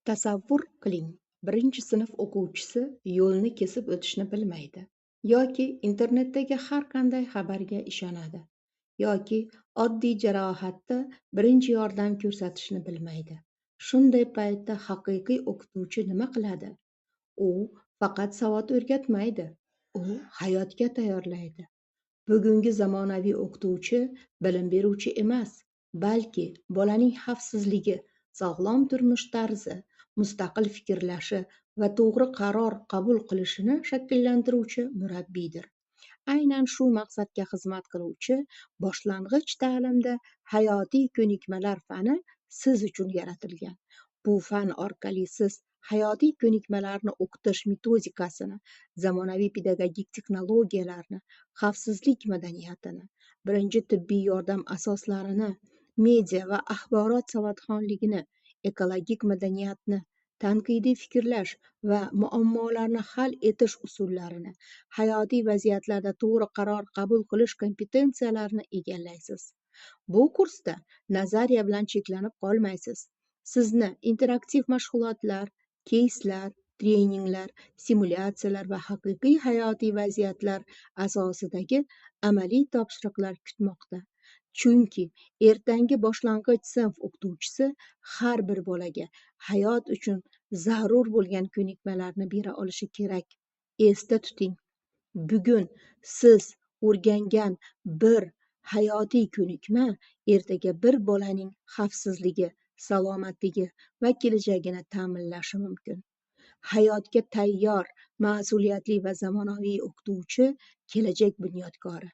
Tasavvur qiling, birinchi sinf o'quvchisi yo'lni kesib o'tishni bilmaydi yoki internetdagi har qanday xabarga ishonadi yoki oddiy jarohatda birinchi yordam ko'rsatishni bilmaydi. Shunday paytda haqiqiy o'qituvchi nima qiladi? U faqat savod o'rgatmaydi, u hayotga tayyorlaydi. Bugungi zamonaviy o'qituvchi bilim beruvchi emas, balki bolaning xavfsizligi, sog'lom turmush tarzi, mustaqil fikrlashi va to'g'ri qaror qabul qilishini shakllantiruvchi murabbiydir. Aynan shu maqsadga xizmat qiluvchi boshlang'ich ta'limda hayotiy ko'nikmalar fani siz uchun yaratilgan. Bu fan orqali siz hayotiy ko'nikmalarni o'qitish metodikasini, zamonaviy pedagogik texnologiyalarni, xavfsizlik madaniyatini, birinchi tibbiy yordam asoslarini, media va axborot savodxonligini, ekologik madaniyatni, tanqidiy fikrlash va muammolarni hal etish usullarini, hayotiy vaziyatlarda to'g'ri qaror qabul qilish kompetensiyalarini egallaysiz. Bu kursda nazariya bilan cheklanib qolmaysiz. Sizni interaktiv mashg'ulotlar, keyslar, treninglar, simulyatsiyalar va haqiqiy hayotiy vaziyatlar asosidagi amaliy topshiriqlar kutmoqda. Chunki ertangi boshlang'ich sinf o'qituvchisi har bir bolaga hayot uchun zarur bo'lgan ko'nikmalarni bera olishi kerak. Esda tuting, bugun siz o'rgangan bir hayotiy ko'nikma ertaga bir bolaning xavfsizligi, salomatligi va kelajagini ta'minlashi mumkin. Hayotga tayyor, mas'uliyatli va zamonaviy o'qituvchi kelajak bunyodkori.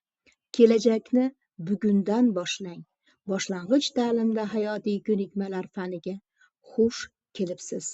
Kelajakni bugundan boshlang. Boshlang'ich ta'limda hayotiy ko'nikmalar faniga xush kelibsiz.